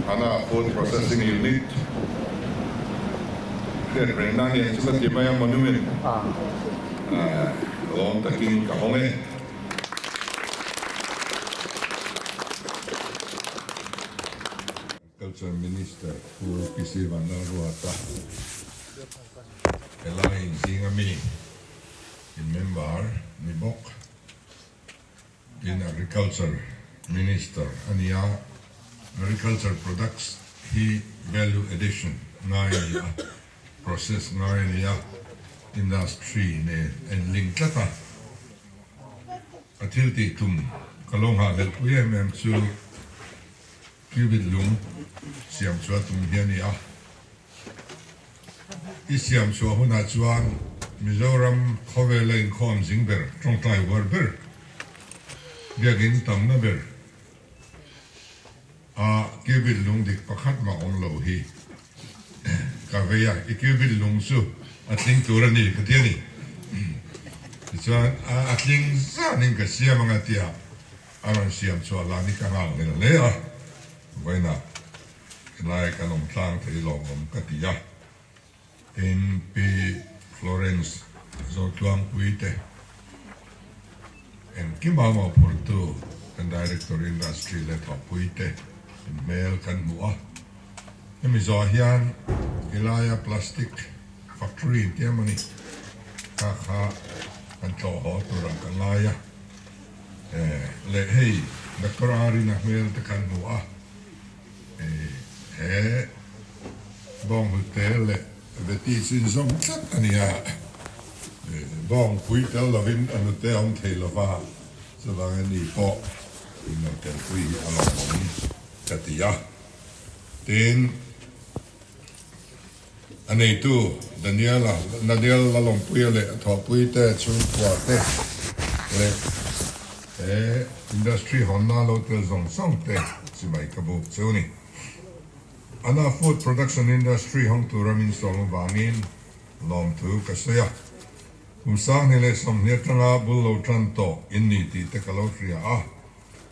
Ana Food Processing Unit hriat reng na nen chu ka ti mai a, monument lawm takin ka hawng e. Culture Minister Pu PC Vanlalruata helai inzinga mi in member ni bawk. Tin, Agriculture Minister a ni a, Agriculture products hi value addition ngai a ni a, process ngai a ni a, industry nen a in link tlat a. A thil tih tum ka lo nghahhlelh pui em em chu cubit lung siam chhuah tum hi a ni a. I siam chhuah hunah chuan Mizoram khawvela inkhawm zing ber, tawngtai uar ber, biakinn tamna ber a cubit lung dik pakhat mah awm lo hi ka vei a, i cubit lung chu a tling tur a ni ka ti a ni. Tichuan a tling zanin ka siam anga tia a rawn siam chhuah hlan hi ka nghal hlel hle a, vawiinah Helai kan awm tlang thei lawmawm ka ti a, tin Pi Florence Zotluangpui te engkima mawhphurtu kan Director Industry leh Thawhpui te inhmel kan hmu a, hemi zawh hian helaia plastic factory inti em ani kha kha kan tlawh haw tur ang ka ngai a, leh hei Doctor Arina hmel te kan hmu a. He bawnghnute leh veti chu inzawm tlat a ni a, bawngpui tel lovin a hnute a awm thei lo va, chuvangin ni pawh in lo telpui hi a lawmawm ka ti a. Tin, A neitu Daniela, Daniel Lalawmpuia leh a thawhpuite chhungkua te leh he industry hawnna lo tel zawng zawng te chimai ka buk chu ni. Ana food production industry hawng tura min sawm avangin lawmthu ka sawi a. Kum 2020 atanga bul lo tan tawh in ni tih te ka lo hria a.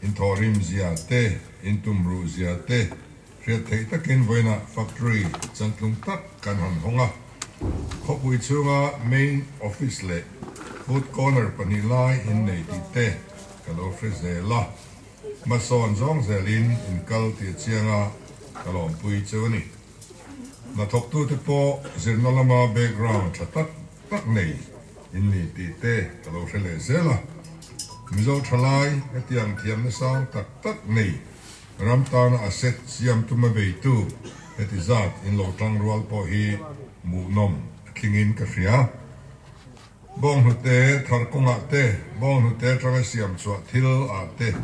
Inthawhrim zia te, intumruh zia te hriat theih takin vawiinah factory chantlung tak kan han hawng a. Khawpui chhunga main office leh food corner pahnih lai innei tih te ka lo hre zel a. Hmasawn zawng zelin inkal tih a chiang a, ka lawmpui chu a ni. Hnathawktute pawh zirna lama background tha tak tak nei in ni tih te ka lo hre leh zel a. Mizo thalai hetiang thiamna sang tak tak nei ram tana asset siam tuma beitu heti zat in lo tang rual pawh hi hmuhnawm a thlingin ka hria. Bawnghnute thar kawngah te, bawnghnute atanga siam chhuah thil ah te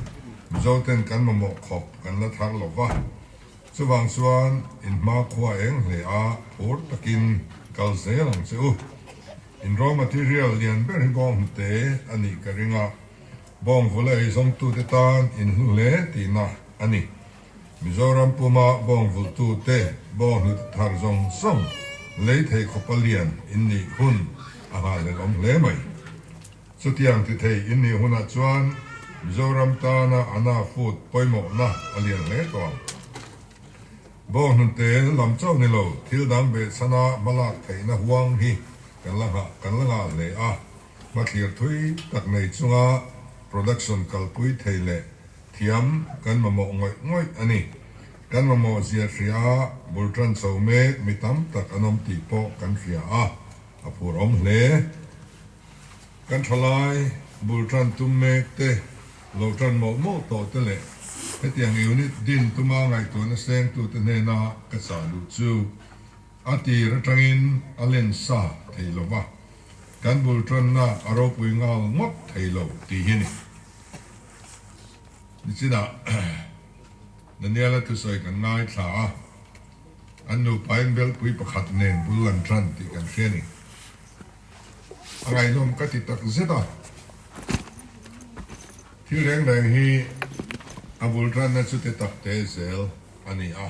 Mizo ten kan mamawh khawp kan la thar lo va. Chuvang chuan in hmakhua eng hle a phur takin kal zel ang che u. In raw material lian ber hi bawnghnute a nih ka ring a, bawngvula eizawmtute tan in hlu hle tihna a ni. Mizoram puma bawngvulhtute bawnghnute thar zawng zawng lei thei khawpa lian in nih hun a nghahhlelawm hle mai. Chutiang ti thei in nih hunah chuan Mizoram tana Anna Food pawimawhna a lian hle tawh ang. Bawnghnute lam chauh ni lo, thil dang behchhana hmalak theihna huang hi kan la nghah kan la ngah hle a, hmathlir thui tak nei chunga production kalpui thei leh thiam kan mamawh ngawih ngawih a ni. Kan mamawh zia hria a, bul tan chho mek mi tam tak an awm tih pawh kan hria a, a phur awm hle. Kan thalai bul tan tum mek te, lo tan mawlh mawlh tawh te leh hetiang unit din tuma ngaihtuahna sengtute hnena ka chah luh chu a tir atangin a len sa thei lo va, kan bul tanna a ropui nghal ngawt thei lo tih hi ni. Nichinah Daniela thusawi kan ngaithla a, an nupain belpui pakhat nen bul an tan tih kan hria ni. A ngaihnawm ka ti tak zet a, thil reng reng hi a bul tanna chu te tak te zel a ni a.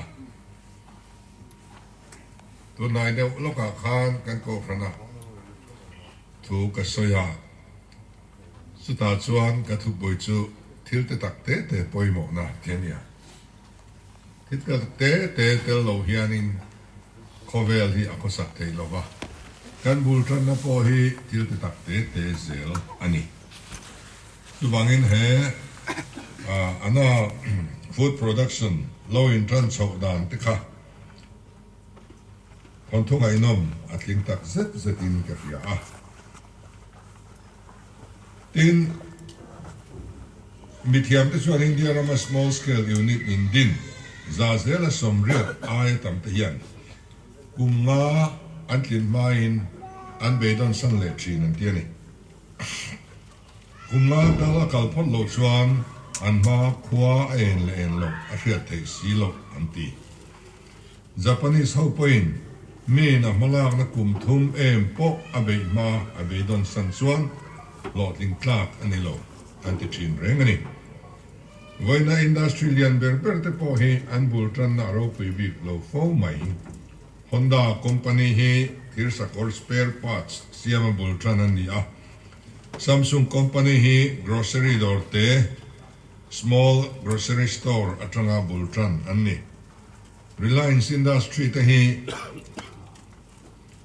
Tunlai deuh lawkah khan kan kohhrana thu ka sawi a, chutah chuan ka thupui chu thil te tak te te pawimawhna tih a ni a. Thil te te tel lo hianin khawvel hi a khawsak thei lo va, kan bul tanna pawh hi thil ti tak te te zel a ni. Chuvangin he ana food production lo intan chhoh dan te kha thawnthu ngaihnawm a tling tak zet zetin ka hria a. Tin, mithiamte chuan India rama small scale unit in din za zela 80 aia tam te hian kum nga an tlin hmain an beidawn san leh thin an ti a ni. Kum nga tal a kal phawt loh chuan an hma khua a en leh en loh a hriat theih si loh an ti. Japanese ho pawhin miin a hmalakna kum thum em pawh a beih hma a beidawn san chuan hlawhtling tlak a ni lo an ti thin reng a ni. Vawiina industry lian ber ber te pawh hi an bul tanna a ropui bik lo fo mai. Honda company hi thirsakawr spare parts siama bul tan an ni a, Samsung company hi grocery dawr te, small grocery store atanga bul tan an ni. Reliance Industry te hi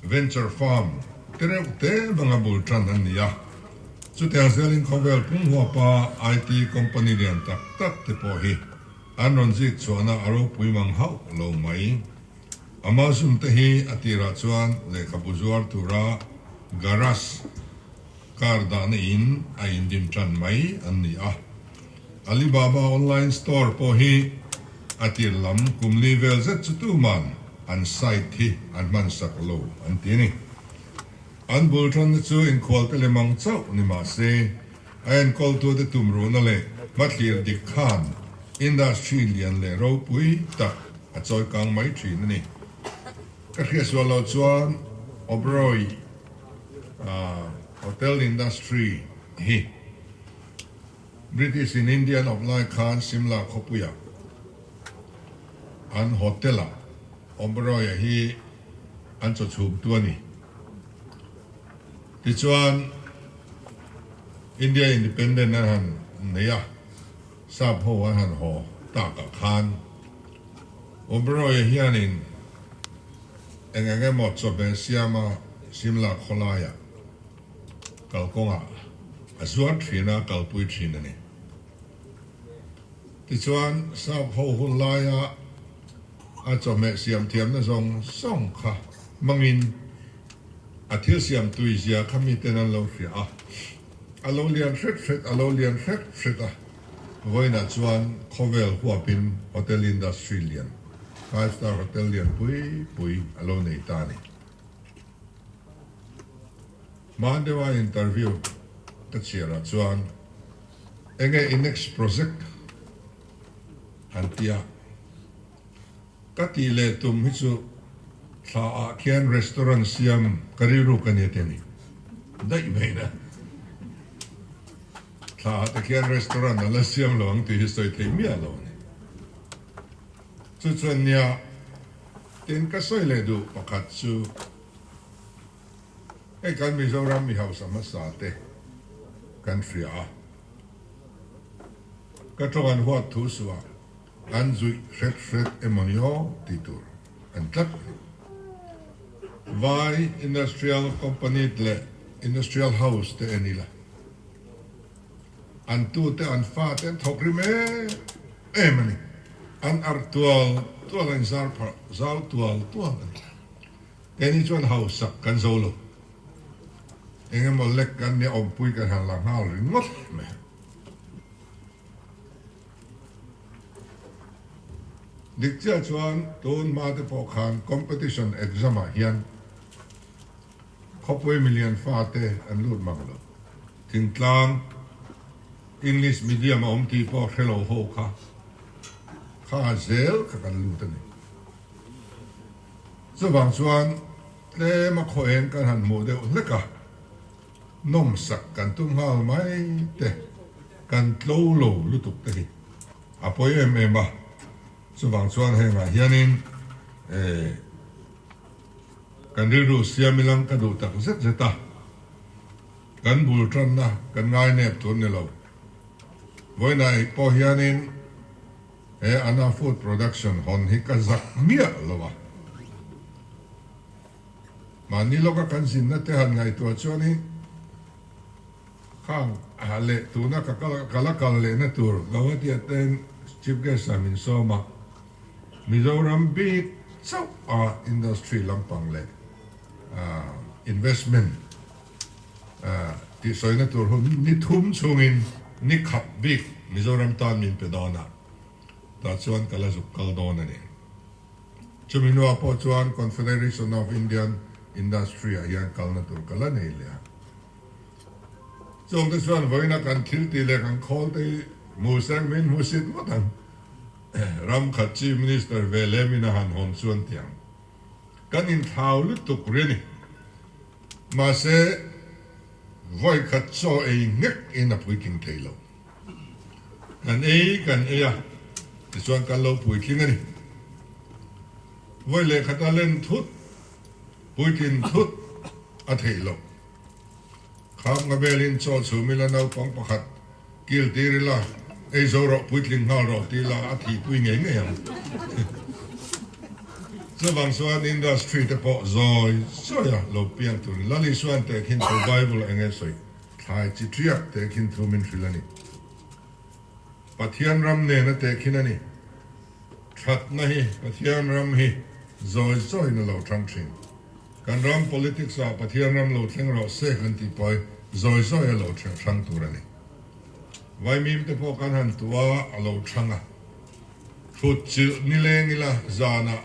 venture firm te reuh te vanga bul tan an ni a, chutiang zelin khawvel pumhuapa IT company lian tak tak te pawh hi an rawn zik chhuahna a ropui mang hauh lo mai. Amazon te hi a tirah chuan lehkhabu zuar tura garage car dahna in a indin tan mai an ni a. Alibaba online store pawh hi a tir lam kum li vel zet chu tuman an site hi an hman sak lo an ti a ni. An bul tanna chu inkhualte lem ang chauh ni mah se, a enkawltute tumruhna leh hmathlir dik khan industry lian leh ropui tak a chawi kang mai thin a ni. Ka hriatsual loh chuan Oberoi hotel industry hi British in India an awp lai khan Simla khawpuia an hotel ah Oberoi-a hi an chaw chhum tu a ni. Tichuan India Independent an han nei a, sap ho an han haw takah khan Oberoi-a hianin eng eng emaw chawhmeh siama Simla khawlaiah kalkawngah a zuar thin a, kalpui thin a ni. Tichuan, sap ho hun laia a chawhmeh siam thiamna zawng zawng kha hmangin a thil siam tui zia kha miten an lo hria a, a lo lian hret hret, a lo lian hret hret a, vawiinah chuan khawvel huapin hotel industry lian, five star hotel lian pui pui a lo nei ta a ni. Hman deuha interview ka chhiarah chuan enge i next project han tia ka tih leh tum hi chu thla ah khian restaurant siam ka rilru ka nia te a ni daih mai na. Thla ah te khian restaurant a la siam lo ang tih hi sawi thei miah lo a ni. Chu chuan nia tin ka sawi leh duh pakhat chu hei kan Mizoram mi hausa hmasa te kan hria a, ka tawng an huat thu suah an zuih hret hret emaw ni aw tih tur an tlat a ni. Vai Industrial Company leh Industrial House te en ila an tute an fate an thawk rim em em a ni. An arh tual tual a inzar phah zau tual tual a ni. Keini chuan hausak kan zo lo. Eng emaw lek kan nia awmpui kan han la nghal ringawt mai. Dik chiah chuan tun hma te pawh khan competition exam ah hian khawpui milian fate an lut mang lo. Thingtlang English medium a awm tih pawh hre lo ho kha kha zel kha kan lut a ni. Chuvang chuan tlem a khaw eng kan han hmuh deuh hlek a, nawmsak kan tum nghal mai te, kan tlo lo lutuk te hi a pawi em em a. Chuvang chuan hengah hianin eh kan rilru siam ilang ka duh tak zet zet a. Kan bul tanna kan ngai nep tur ni lo. Vawiinah pawh hianin he. He Anna Food Production hawn hi ka zak miah lo a. Mahni lawka kan zinna te han ngaihtuah chuanin khang leh tuna ka ka la kal lehna tur Guwahati-ah ten Chief Guest-ah min sawm a, Mizoram bik chauh a industry lampang leh investment tihsawina tur hun ni thum chhungin ni khat bik Mizoram tan min pe dawn a, tah chuan ka la zuk kal dawn a ni. Chumi hnuah pawh chuan Confederation of Indian Industry ah hian kalna tur ka la nei leh a. Chungte chuan vawiina kan thil tih leh kan khawl te hi hmu seng min hmu sit ngawt ang. Ram khat Chief Minister ve lem in a han hawn chuan tiang kan inthlau lutuk ri a ni. Mahse, vawi khat chaw ei nghek in a puitling thei lo. Kan ei kan ei a, tichuan kan lo puitling a ni. Vawi lehkhat a len thut, puitlin thut a theih loh. Kham nga velin chaw chhum ila naupang pakhat kil tir ila, ei zo rawh, puitling nghal rawh ti ila a thihpui ngei ngei ang. Chuvang chuan industry te pawh zawi zawi a lo piang tur ni. Lali Suan tehkhin thu Bible eng nge sawi? Thlai chi ṭiak tehkhin thu min hrilh a ni. Pathian ram nena tehkhin a ni. Ṭhatna hi Pathian ram hi zawi zawiin a lo ṭhang ṭhin. Kan ram politics ah Pathian ram lo thleng rawh se kan tih pawh hi zawi zawi a lo ṭhang tur a ni. Vaimim te pawh kan han tuah a, a lo ṭhang a. Thut chilh nileng ila zanah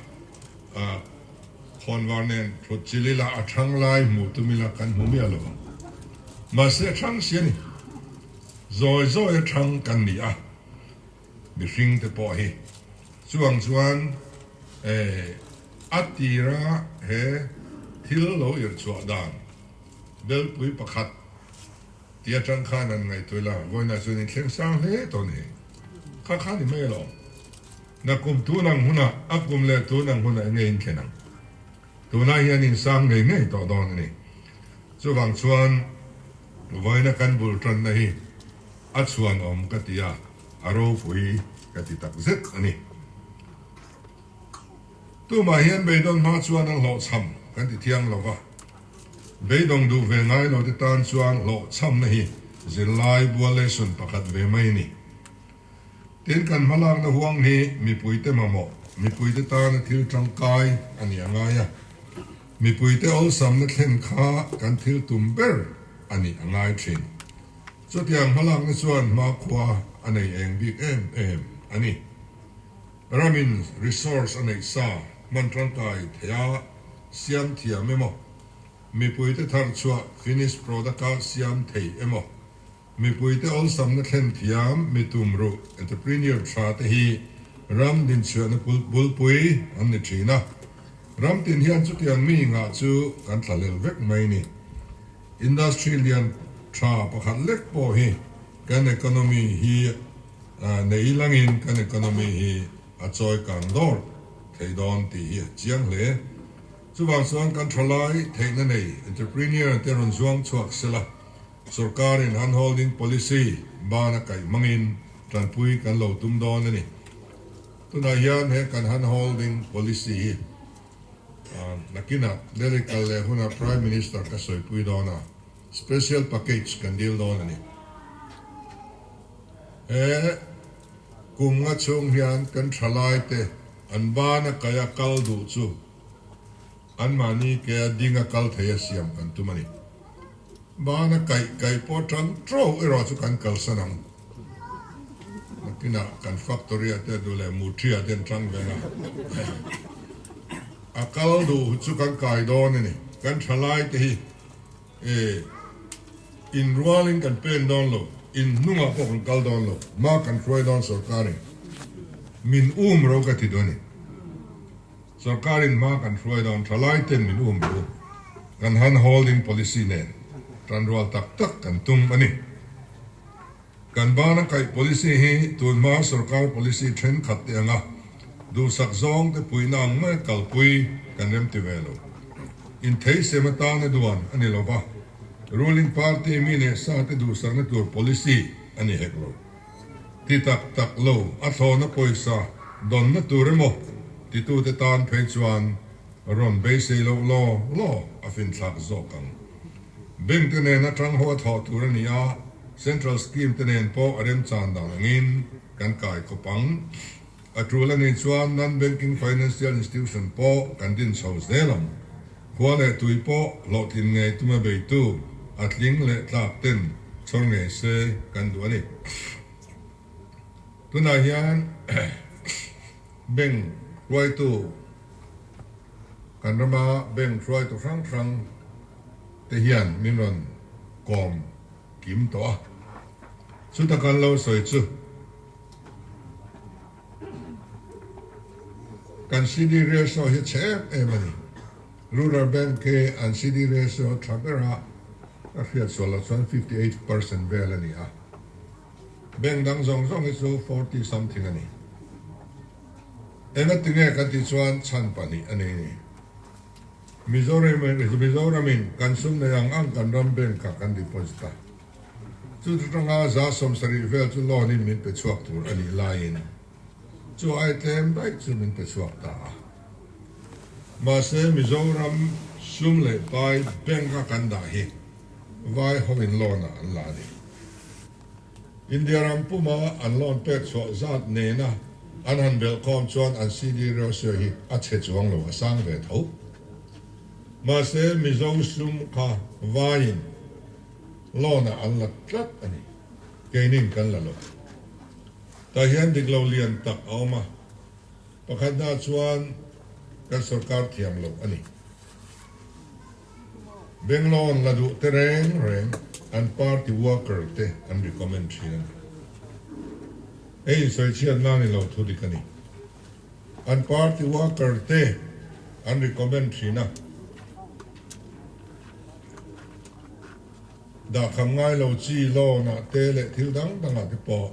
khawnvar nen thut chilh ila a ṭhang lai hmuh tum ila kan hmu miah lo ang. Mahse a ṭhang si a ni. Zawi zawi a ṭhang kan ni a, mihring te pawh hi. Chuang chuan a tira he thil lo irhchhuah dan belpui pakhat Ti atang khan an ngaihtuah ila, vawiinah chuan in thleng sang hle tawh ni. Kha kha ni mai alawm. Na kum tun ang hunah, a kum leh tun ang hunah enge in thlen ang? Tunah hian in sang ngei ngei tawh dawn a ni. Chuvang chuan vawiina kan bul tanna hi a chhuanawm ka ti a, a ropui ka ti tak zet a ni. Tumah hian beidawn hma chuan an hlawhchham kan ti thiang lo va. Beidawng duh ve ngai lo te tan chuan hlawhchhamna hi zirlai bual lesson pakhat ve mai a ni. Tin, kan hmalakna huang hi mipuite mamawh, mipuite tana thil tangkai a ni a ngai a. Mipuite awlsamna thlen kha kan thil tum ber a nih a ngai thin. Chutiang hmalakna chuan hmakhua a nei eng bik em em a ni. Ramin resource a neih sa hman tangkai theia siam thiam emaw, mipuite thar chhuah finished product-a siam thei emaw, mipuite awlsamna thlen thiam mi tum ruh entrepreneur tha te hi ram dinchhuahna bulpui an ni thin a. Ram tin hian chutiang mi ngah chu kan thlahlel vek mai ni. Industry lian tha pakhat lek pawh hi kan economy hi Nei langin kan economy hi a chawi kang dawr thei dawn tih hi a chiang hle. Chuvang chuan kan thalai theihna nei entrepreneur te rawn zuang chhuak sela, sorkarin handholding policy bana kaih hmangin tanpui kan lo tum dawn a ni. Tunah hian he kan handholding policy hi nakinah Delhi kal leh hunah Prime Minister ka sawipui dawn a, special package kan dil dawn a ni. He kum nga chhung hian kan thalaite an bana kaia kal duh chu anmahni kea dinga kal thei a siam kan tum a ni. Bana kaih kaih pawh tang tro erawh chu kan kalsan ang. Nakinah kan factory ah te duh leh muthi ah te an tang ve ang a. A kal duh chu kan kai dawn a ni. Kan thalaite hi E, inrualin kan pen dawn lo, in hnungah pawh kan kal dawn lo, hma kan hruai dawn sorkarin min um ro ka ti dawn a ni. Sorkarin hma kan hruai dawn, thalai ten min um ro, kan hand holding policy nen tanrual tak tak kan tum a ni. Kan bana kaih policy hi tunhma sorkar policy thenkhat te anga duhsak zawng te puihna ang mai kalpui kan remti ve lo. Intheisem atana duan a ni lova, ruling party mi leh sa te duhsakna tur policy a ni hek lo. Ti tak tak lo, a thlawhna pawisa dawnna tur emaw titute tan phei chuan rawn beisei loh law law a finthlak zawk ang. Bank te nen atang ho a thawh tur a ni a, Central Scheme te nen pawh a remchan dan angin kan kai khawp ang. A tul a nih chuan Non-Banking Financial Institution pawh kan din chho zel ang. Khua leh tui pawh hlawhtlin ngei tuma beitu a tling leh tlak ten chhawr ngei se kan duh a ni. Tunah hian Bank hruaitu, kan rama Bank hruaitu hrang hrang te hian min rawn kawm kim tawh a. Chuta kan lo sawi chu. Kan CD ratio hi chhe em em a ni. Rural Bank hi an CD ratio tha ber a, ka hriat sual loh chuan 58% vel a ni a. Bank dang zawng zawng hi chu 40 something a ni. Engatinge kan tih chuan chhan pahnih a nei a ni. Mizoramin kan sum nei ang ang kan ram bank ah kan deposit a. Chu atanga 70% vel chu loan in min pe chhuak tur a nih laiin chu ai tlem daih chu min pe chhuak ta a. Mahse Mizoram sum leh pai bank a kan dah hi vai ho in loan ah an la a ni. India ram puma an loan pek chhuah zat nena an han belhkhawm chuan an CD ratio hi a chhe chuang lo a sang ve tho. Mahse Mizo sum kha vaiin Loan ah an la tlat a ni. Keinin kan la lo. Tah hian dik lo lian tak a awm a, pakhatna chuan kan sorkar thiam loh a ni. Bank loan la duh te reng reng an party worker te an recommend thin a ni. Hei insawichhiatna ni lo thu dik a ni. An party worker te an recommend thin a. Dahkham ngai lo chi loan ah te leh thil dang dang ah te pawh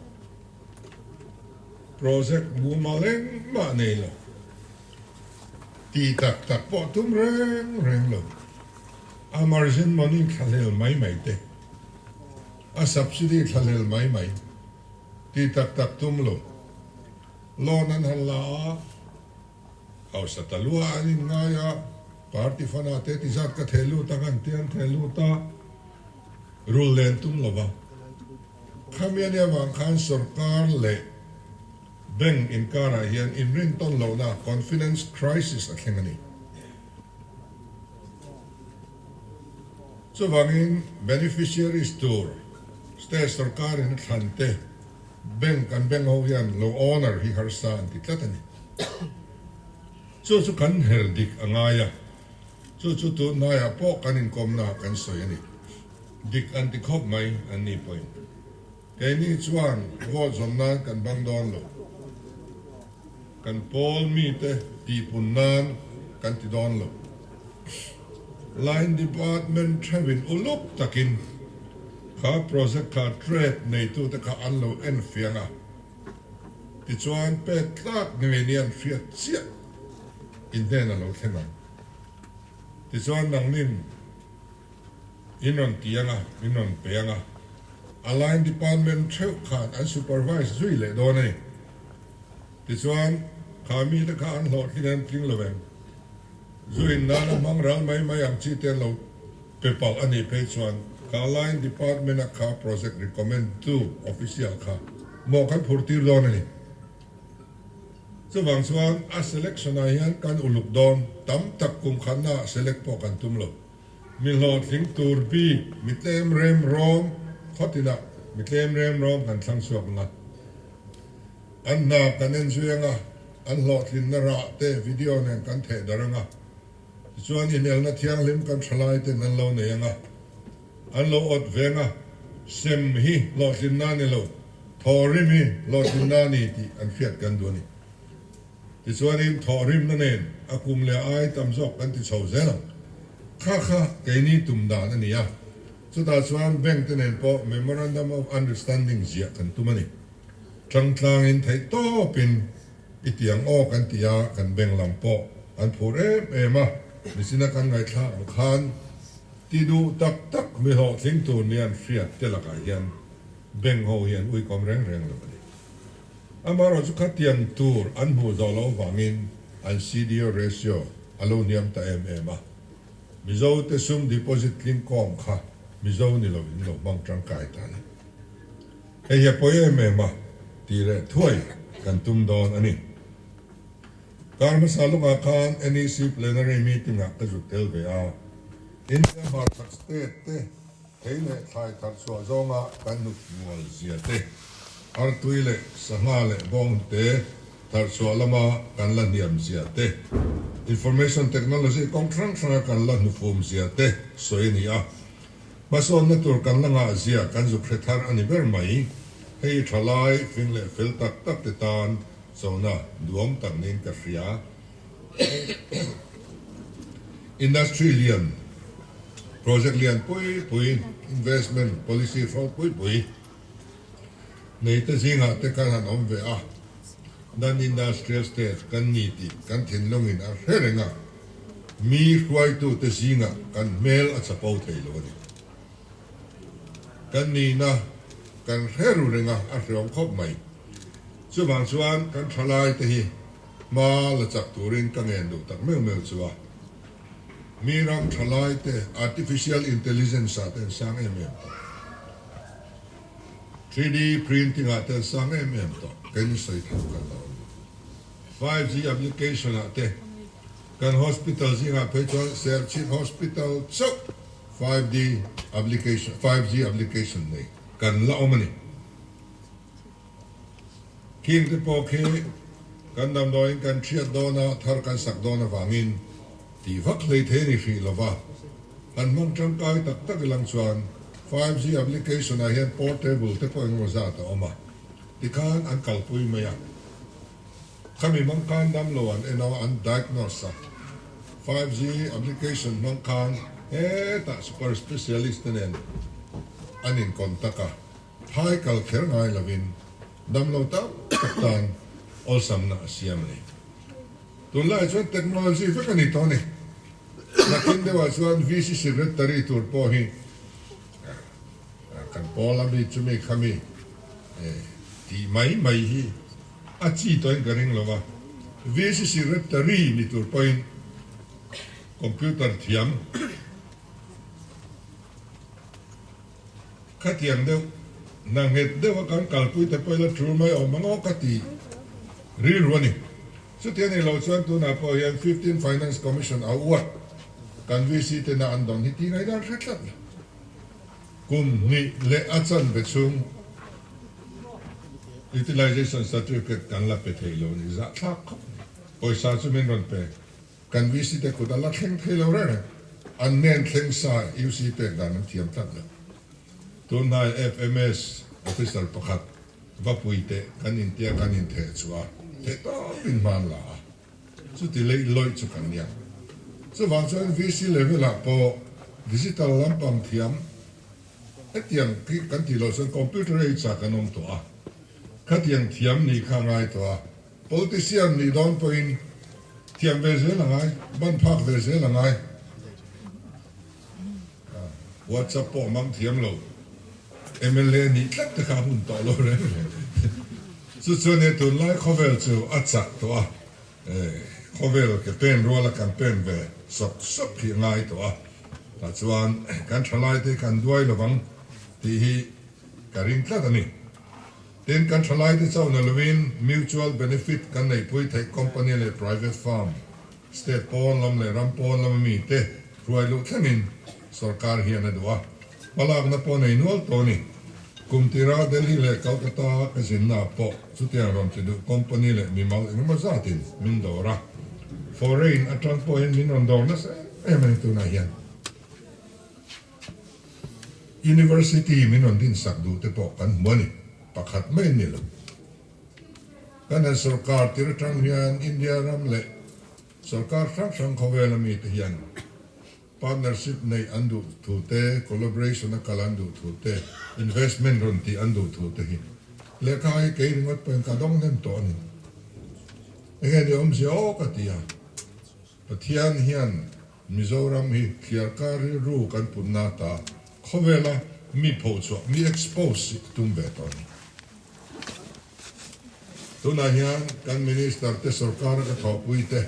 project mumal engmah nei lo, ti tak tak pawh tum reng reng lo, a margin money thlahlel mai mai te, a subsidy thlahlel mai mai, ti tak tak tum lo, loan an han la a. Hausa ta lua an in ngai a, party fana te ti zat ka theh lut ang an ti an theh lut a, rul len tum lo va. Khami a nia vang khan sorkar leh bank inkarah hian inrintawn lohna, confidence crisis, a thleng a ni. Chuvangin beneficiaries tur state sorkarin a thlan te, Bank kan bank ho hian lo owner hi harsa an ti tlat a ni. Chu chu kan her dik a ngai a, chu chu tunhnaiah pawh kan inkawmnaah kan sawi a ni. Dik an ti khawp mai an ni pawhin. Keini chuan vote zawm nan kan bang dawn lo. Kan pawl mite tihpun nan kan ti dawn lo. Line Department theuhin uluk takin kha project kha trade neitute kha an lo en fiang a, tichuan pek tlak ngei ni an hriat chiah in hnen a lo thleng ang. Tichuan nangnin in rawn ti ang a, in rawn pe ang a, a line department theuh khan an supervise zui leh dawn a ni. Tichuan kha mite kha an hlawhtling em tling lo em? Zu in nana hmang ral mai mai ang chi te an lo pe palh a nih phei chuan kha line department a kha project recommend tu official kha mawh kan phur tir dawn a ni. Chuvang chuan a selection ah hian kan uluk dawn tam tak kum khatna ah select pawh kan tum lo. Mi hlawhtling tur bik mi tlem rem rawm khawtinah mi tlem rem rawm kan thlang chhuak ang a. An hna kan en zui ang a, an hlawhtlinna rah te video nen kan theh darh ang a. Tichuan inelna thianghlim kan thalai ten an lo nei ang a, an lo awt veng a, sem hi hlawhtlinna a ni lo, thawhrim hi hlawhtlinna a ni tih an hriat kan duh a ni. Tichuanin thawhrimna nen a kum leh a ai tam zawk kan ti chho zel ang. Kha kha keini tum dan a ni a, chutah chuan bank te nen pawh Memorandum of Understanding ziah kan tum a ni. Tlangtlangin theih tawpin i ti ang aw kan ti a, kan beng lam pawh an phur em em a, michina kan ngaihthlak ang khan ti duh tak tak mi hlawhtling tur nia an hriat te lakah hian beng ho hi an uikawm reng reng lo a ni. Amaherawhchu khatiang tur an hmuh zawh loh avangin an CDO ratio a lo hniam ta em em a. Mizo te sum deposit tling kawm kha Mizo ni loin lo hmang tangkai ta a ni. Hei hi a pawi em em a tih leh thuai kan tum dawn a ni. Kar hmasa lawngah khan NEC plenary meeting ah ka zut tel ve a, India hmarchhak state te thei leh thlai thar chhuah zawnga kan hnuk mual zia te, artui leh sangha leh bawng te thar chhuah lama kan la hniam zia te, information technology kawng hrang hranga kan la hnufum zia te sawi a ni a. Hmasawnna tur kan la ngah zia kan zuk hre thar a ni ber mai. Hei thalai fing leh fel tak tak te tan chona duam tak niin ka hria. Industry lian, project lian pui pui, investment policy hrawl pui pui nei te zingah te khan han awm ve a, non-industrial state kan ni tih kan thinlungin a hre reng a, mi hruaitute zingah kan hmel a chapo thei lo a ni. Kan nihna kan hre ru reng a, a hreawm khawp mai. Chuvang chuan kan thalaite hi hma la chak turin ka ngen duh tak meuh meuh chu a. Mi ram thalaite artificial intelligence ah te an sang em em tawh. 3D printing ah te an sang em em tawh. Keini sawi tham kan lo awm lo. 5G application ah te kan hospital zingah phei chuan Serchhip Hospital chauh 5D application 5G application nei kan la awm a ni. Khing te pawh khi kan damdawiin kan hriat dawn a, thar kan sak dawn avangin tih vak hlei thei a ni hrih lo va. Han hmang tangkai tak tak ilang chuan 5G application ah hian portable te pawh engemaw zat a awm a, tikhan an kalpui mai a. Khami hmang khan damlo an en a, an diagnose a. 5G application hmang khan hetah super specialist te nen an in contact a. Phai kal kher ngai lovin damlo tam tak tan awlsamna a siam a ni. Tunlaiah chuan technology vek a ni tawh a ni. Nakin deuhah chuan VC Secretary tur pawh hi kan pawl a mi chumi khami tih mai mai hi a chi tawhin ka ring lo va. VC Secretary ni tur pawhin computer thiam Khatiang deuh, hna nghet deuha kan kalpui te pawh ila tul mai awm ang aw ka ti rilru a ni. Chuti a nih loh chuan tunah pawh hian Fifteen Finance Commission a uat kan VC tena an dawn hi tih ngaihdan hre tlat lo. Kum hnih leh a chanve chhung Utilization Certificate kan la pe thei lo a ni, zahthlak khawp a ni. Pawisa chu min rawn pe. Kan VC te kut a la thleng thei lo reng reng. An hnen thleng sa UC pek dan an thiam tlat lo. Tunhnai FMS officer pakhat va pui teh kan intia kan intheh chu a theih tawp in hman la a, chuti leih lawih chu kan nia. Chuvang chuan VC level ah pawh digital lampang thiam hetiang khi kan tih loh chuan computer age ah kan awm tawh a, khatiang thiam nih kha a ngai tawh a. Politician nih dawn pawhin thiam ve zel a ngai, ban phak ve zel a ngai. WhatsApp pawh mang thiam lo, mla nih tlat te kha a hun tawh lo reng reng. Chu chuan he tunlai khawvel chu a chak tawh a, khawvel ke pen ruala kan pen ve sawk sawk hi a ngai tawh a, tah chuan kan thalaite kan duai lovang tih hi ka ring tlat a ni. Tin, kan thalaite chauh na lovin mutual benefit kan neihpui theih company leh private firm, state pawn lam leh ram pawn lama mite hruai luh thlengin sorkar hian a duh a, hmalakna pawh nei nual tawh a ni. Kum tira Delhi leh Calcutta ka zinna pawh chutiang rawn ti duh company leh mimal engemaw zatin min dawr a, foreign atang pawhin min rawn dawr nasa em em a ni tunah hian. University min rawn dinsak duh te pawh kan hmu a ni, pakhat mai ni lo. Kan han sorkar tir atang hian India ram leh sorkar hrang hrang khawvela mite hian partnership neih an duh thu te, collaboration a kal an duh thu te, investment rawn tih an duh thu te hi lehkha hi kei ringawt pawhin ka dawng hnem tawh a ni. Enge ni awmzia aw ka ti a, Pathian hian Mizoram hi thliarkar rilru kan putna ata khawvela mi phochhuah, mi expose hi a tum ve tawh a ni. Tunah hian kan Minister te sorkara ka thawhpui te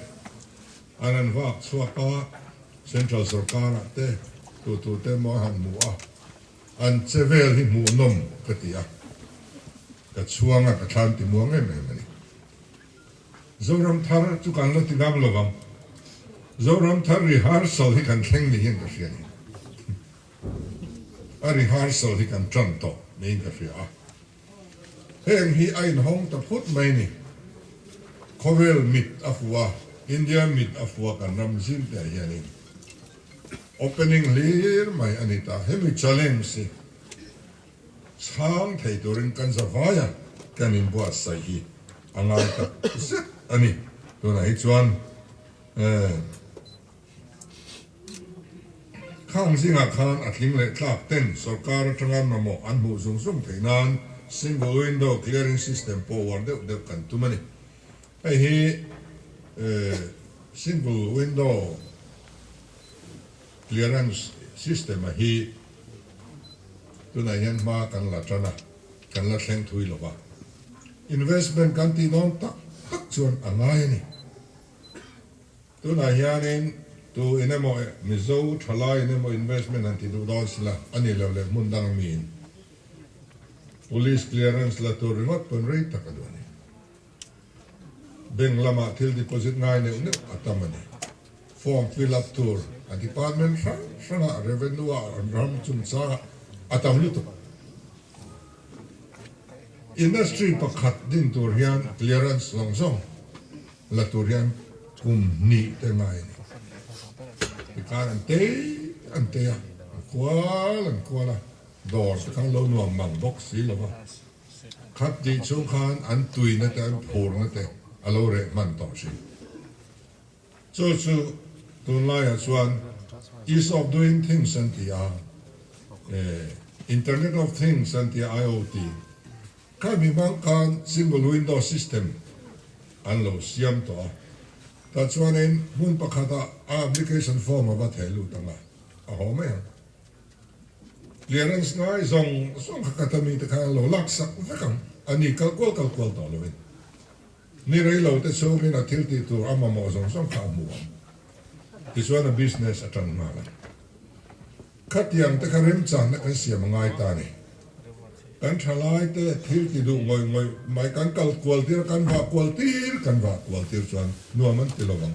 an han vak chhuak a, Central sorkarah te tu tu te emaw a han hmu a, an che vel hi hmuhnawm ka ti a, ka chhuang a, ka thlan ti muang em em a ni. Zoram thar chu kan la ti ngam lo vang. Zoram thar rehearsal hi kan thleng niin ka hria ni. A rehearsal hi kan tan tawh niin ka hria a. Heng hi a inhawng ta phut mai ni. Khawvel mit a fuh a, India mit a fuh a kan ram zim te ah hianin opening hlir mai a ni ta. Hemi challenge hi chhang thei turin kan za vai a, kan inbuatsaih hi a ngai tak zet a ni. Tunah hi chuan eh. Khang zingah khan a tling leh tlak ten sorkar atanga mamawh an hmuh zung zung theih nan single window clearing system pawh uar deuh deuh kan tum a ni. Hei hi single window clearance system a hi tunah hian hma kan la tan a, kan la thleng thui lo va. Investment kan tih dawn tak tak chuan a ngai a ni. Tunah hianin tu in emaw Mizo thalai in emaw investment han ti duh dawn sila a ni lo leh hmun dang miin Police clearance la tur ringawt pawn rei tak a duh a ni. Bank lamah thil deposit ngai neuh neuh a tam a ni. Form fill up tur a department hrang hrangah revenue ah ram chungchangah a tam lutuk. Industry pakhat din tur hian clearance zawng zawng la tur hian kum hnih te ngai a ni. Tikhan an tei an tei a, an kual an kual a, dawr te khan lo nuam mang bawk si lo va. Khat tih chhung khan an tuina te an phurna te a lo reh hman tawh thin. Chu chu tunlaiah chuan Ease of Doing Things an ti a, Internet of Things an ti a, IoT. Kha mi hmang khan Single Window System an lo siam tawh a, tah chuanin hmun pakhatah a application form a va theh lut ang a, a haw mai ang. Clearance ngai zawng zawng kha ka ta mite khan an lo laksak vek ang, a ni kal kual kal kual tawh lovin. Ni rei lo te chhungin a thil tih tur a mamawh zawng zawng kha a hmu ang. Tichuan a business a tan nghal a. Khatiang te kha remchanna kan siam a ngai ta a ni. Kan thalai te thil ti duh ngawih ngawih mai kan kal kual tir a, kan vah kual tir kan vah kual tir chuan nuam an ti lo ang.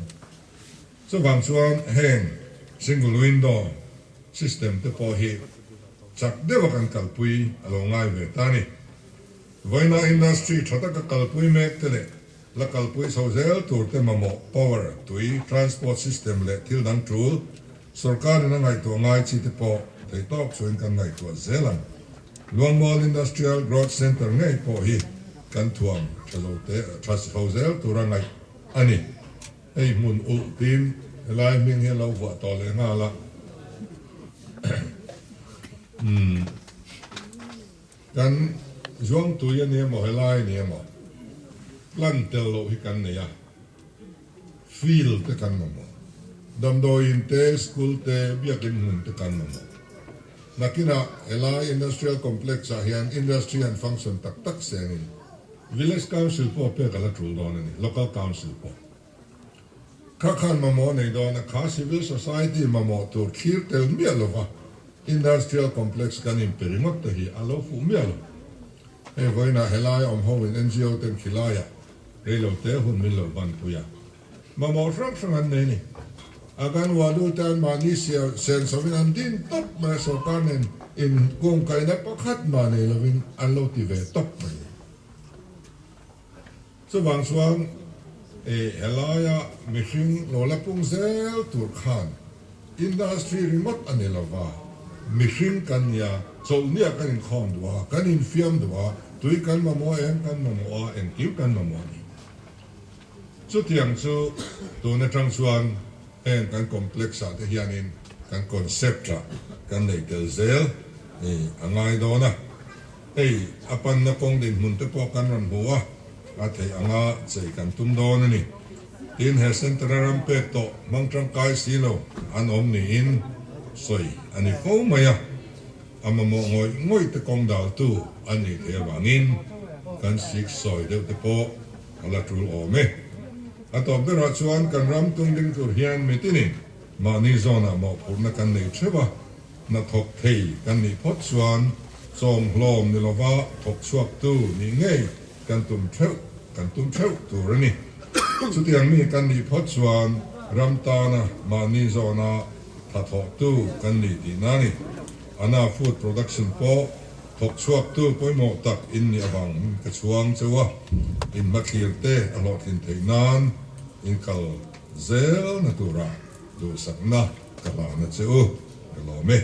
Chuvang chuan heng single window system te pawh hi chak deuha kan kalpui a lo ngai ve ta a ni. Vawiina industry tha taka kalpui mek te leh la kalpui chho zel tur te mamawh power, tui, transport system leh thil dang tul sorkarin a ngaihtuah ngai chi te pawh theihtawk chuin kan ngaihtuah zel ang. Luangmual Industrial Growth Centre ngei pawh hi kan thuam tha zo te tha chho zel tura ngaih a ni. Hei hmun ulh tin helai hming hi a lo vuah tawh leh nghal a. Umm. Kan Zuangtui a ni emaw helai a ni emaw plan tel loh hi kan nei a, field te kan mamawh, damdawiin te, school te, biakin hmun te kan mamawh. Nakinah helai industrial complex ah hian industry an function tak tak sengin village council pawh pek a la tul dawn a ni, local council pawh. Kha khan mamawh nei dawn a, kha civil society mamawh tur thlir tel miah lova industrial complex kan inpe ringawt te hi a lo fuh miah lo. Hei vawiinah helaia awm ho in NGO ten khilaiah reilo te hun min lo banpui a, mamawh hrang hrang an nei ni. A kan ualu te an mahni sen sovin an din tawp mai a, sorkar nen inkungkaihna pakhat mah nei lovin an lo ti ve tawp mai. Chuvang chuan e helaia mihring lo la pung zel tur khan industry ringawt a ni lova, mihring kan nia, chawlhnia kan inkhawm duh a, kan infiam duh a, tui kan mamawh eng kan mamawh a, engkim kan mamawh a ni. Chutiang chu tun atang chuan heng kan complex ah te hianin kan concept ah kan nei tel zel a ngai dawn a. Hei a panna kawng dinhmun te pawh kan rawn hmu a, a theih anga chei kan tum dawn a ni. Tin, he centre a ram pek tawh hmang tangkai si lo an awm niin sawi a ni fo mai a, a mamawh ngawih ngawih te kawng daltu a nih theih avangin kan sik sawi deuh te pawh. a la tul awm e. A tawp berah chuan kan ram tung ding tur hian mitinin mahni zawnah mawhphurhna kan nei theuh a, hna thawk thei kan nih phawt chuan chawm hlawm ni lova thawk chhuaktu nih ngei kan tum theuh kan tum theuh tur a ni. Chutiang mi kan nih phawt chuan ram tana mahni zawna tha thawhtu kan ni tihna a ni. Ana Food Production pawh thawk chhuaktu pawimawh tak in nih avang ka chhuang cheu a, in hmathlir te a hlawhtlin theih nan in kal zel na tura duhsakna ka hlahna che u ka lawm e.